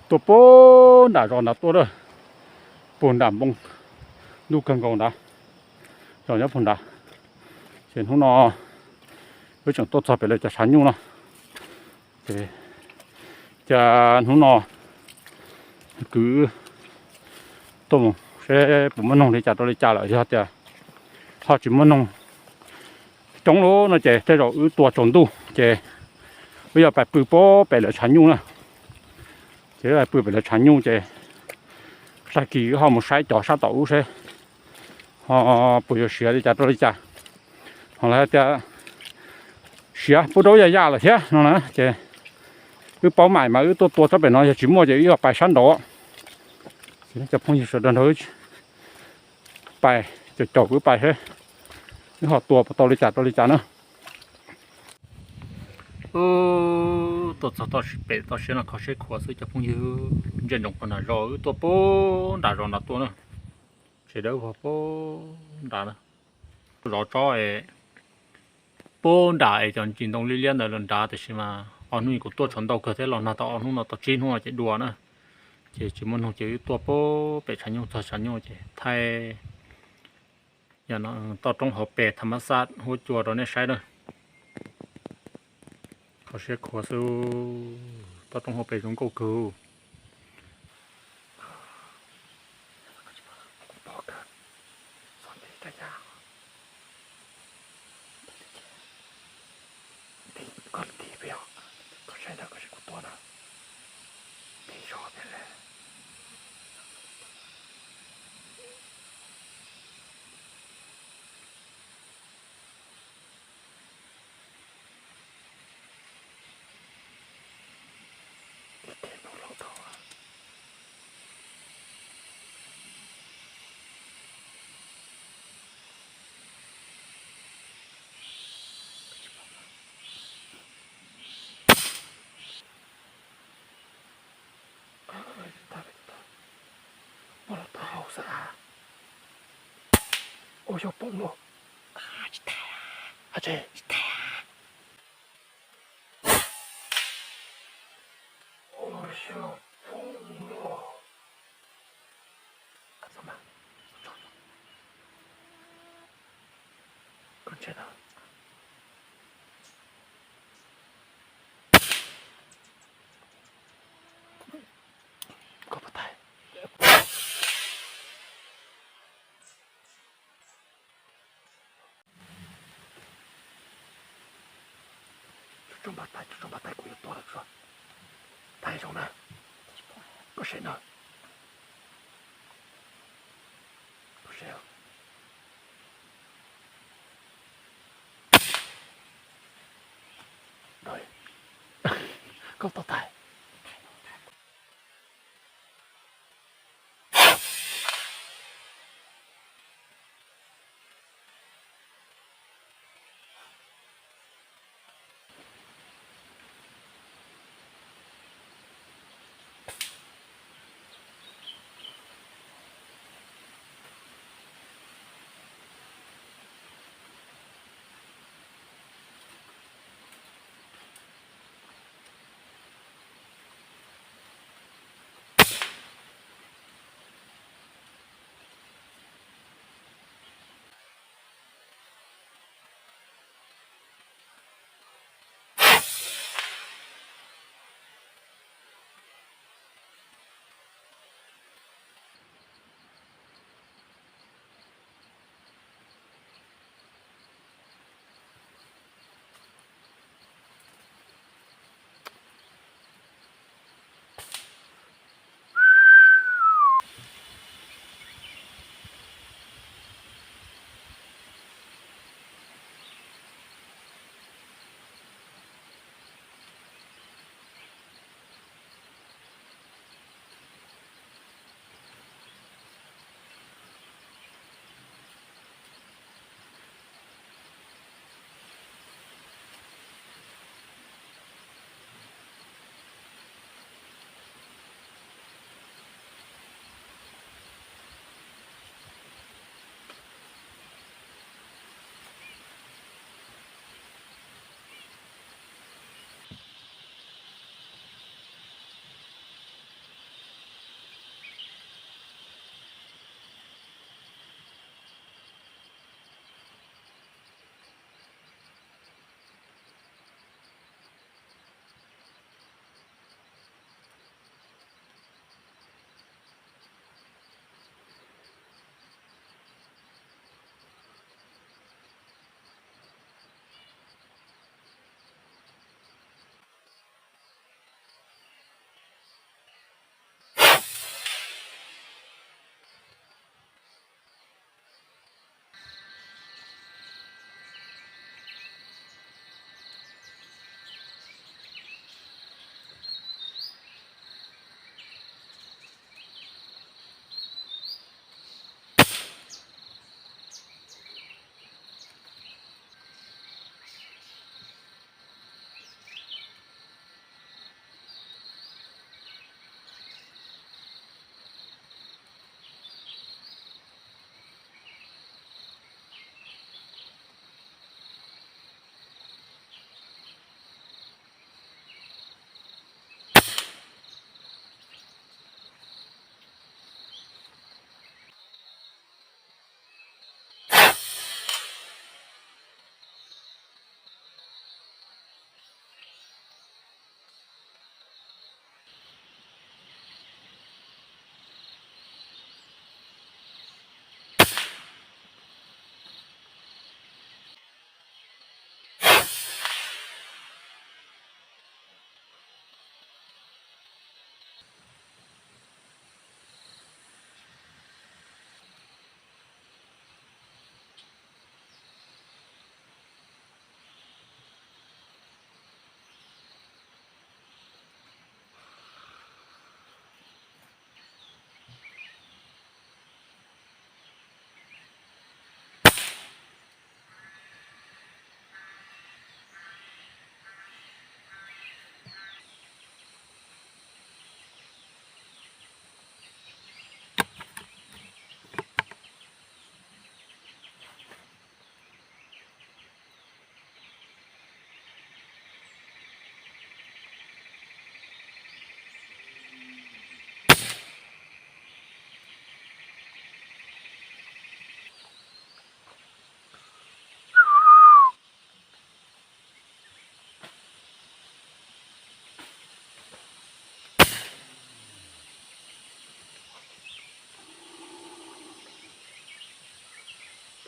Tuaj puag nram zos nrad tuaj na, puag nram npoo ntuj kawg nkaus nrad, zos nyob puag nrad. Ces hnub no wb tseem tuaj txog pem lawv cov tshav nyuj no, ces cas hnub no kwv tuaj mus seb puas muaj noog li cas rau li cas lawm, yog tias ho tsis muaj noog coob lawm no ces tej zaum wb tua tsaus ntuj ces wb yuav pais pw puag pem lawv tshav nyuj na. Ces wb pais pw pem lawv tshav nyuj ces tag kis wb ho mus saib cov sab tom ub seb ho puas yuav siav li cas rau li cas. Ho lawv hais tias siav pub rau yaj yaj lawm thiab no na, ces wb paub mais mas wb tuaj tua tsob pem no, yog tsis muaj ces wb yuav pais sab nraud. Ces cov phooj ywg sawv daws nrog wb pais, caum caum kuv wb pais seb wb ho tua puas tau li cas rau li cas na. Tuaj txog toj pem toj siab no kho siab khuav xwb cov phooj ywg. Ntsia ntsoov puag nram zos, wb tuaj puag nram zos nrad tuaj na. Tsev dawb vog puag nrad na, zov tsob es puag nram es cov ntsis ntoo liab liab ntawd los nrad, tiam sis mas ob hnub kuv tuaj tshav ntau kawg thiab los nag tau ob hnub no tau tsib hnub no ces dua na. Ces tsis muaj noog ces wb tuaj puag pem tshav nyuj txog tshav nyuj ces thaij toj roob hauv pes tham mas xaj huab cua rau nej saib na. Kho siab khuav xwb, toj roob hauv pes zoo nkauj kawg. Muaj los tau hau xwb a. Ua xyov poob los. Tsis tau. Tsis tau. Tso npaj tais, tso npaj tais, kuv yuav tua lawm tso. Tais zoo na. Koj seb na. Koj seb. Koj tua tais.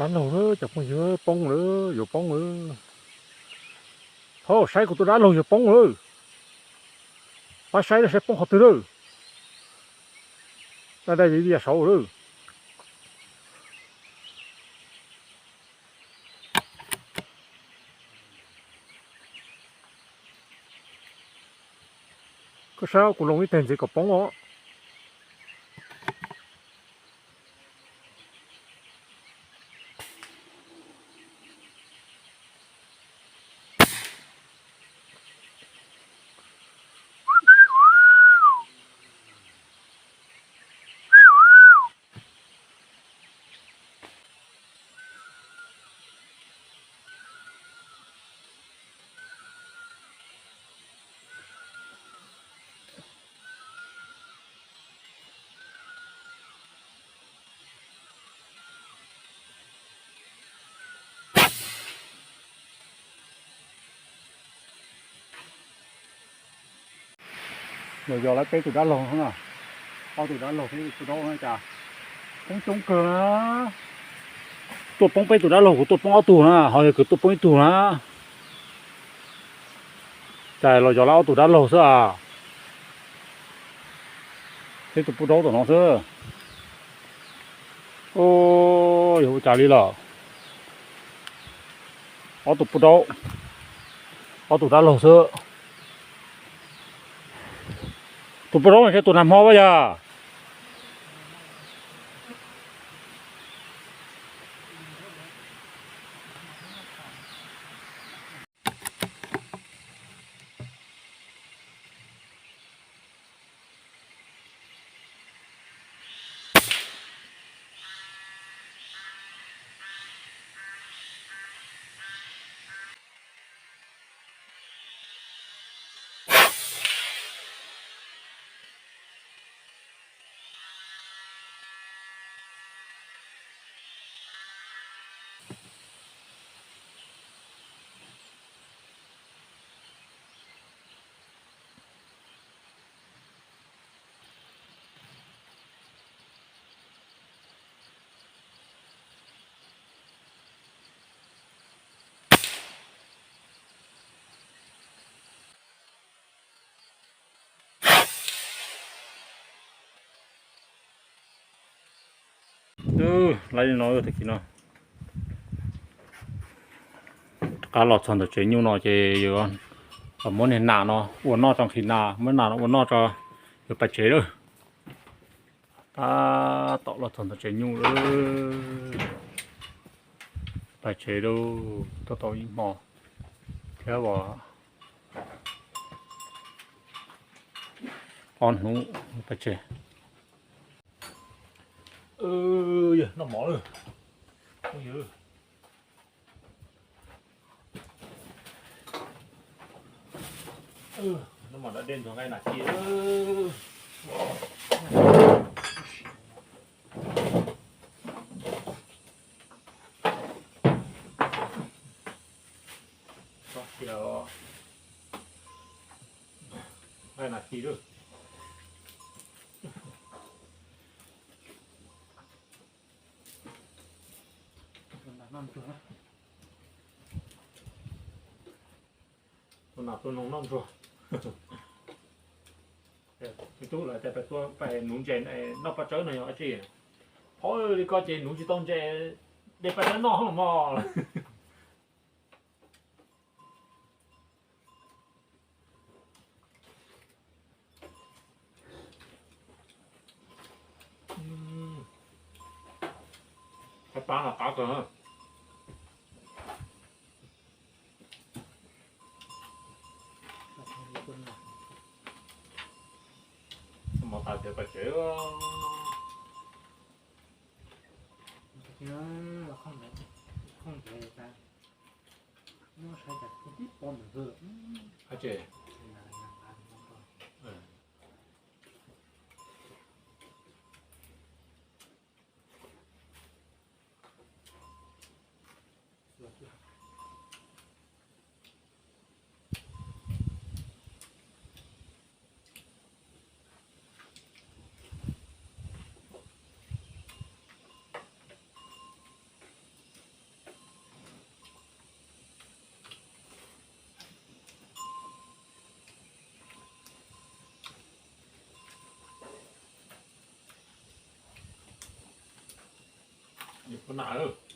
Dab laug lawm cov phooj ywg, poob lawm, yuav poob lawm. Thaub, saib kuv tus dab laug yuav poob lawm. Pab saib saib poob qhov twg lawm. Daj daj viv vias saud lawm. Koj saib kuv loo ib teg ntxiv kom poob os. Los yog lawv peb tus dab laug na, ob tug dab laug thiab tus pub daub na cas poob coob kawg na. Tuaj poob peb tus dab laug, kuv tuaj poob ob tug na, ho yog kuv tuaj poob ib tug na. Cas los yog lawv ob tug dab laug xwb as, thiab tus pub daub tom no xwb. Yog ua cas li lawm? Ob tug pub daub, ob tug dab laug xwb. Tus pub daub no thiab tus nag hmo vas yog. Lawv li no tag kis no, rov qab los txog ntawm tsev nyuj no ces yus muab niag nas no ua noj tso, nqhis nas muab nas no ua noj tso, yuav pais tsev lawm. Tab tom los txog ntawm tsev nyuj lawm, pais tsev lawm. Tab tom ib hmo thiab os, ob hnub pais tsev. Yog noj mov lawm. Noj mov da dej ntxuag nqaij nas ci. Nqaij nas ci lawm. Tus nas tus noog noj ntsuag. Tus tub lawv tias pais tua, pais nuv ntses noj paj tsawb no yog dab tsi? Phauj, li ko ces nuv tsis tau ntses, de paj tsawb noj los mog. Qab qab kawg. Mov tas ces pais tsev. Dab tsi? Ua na.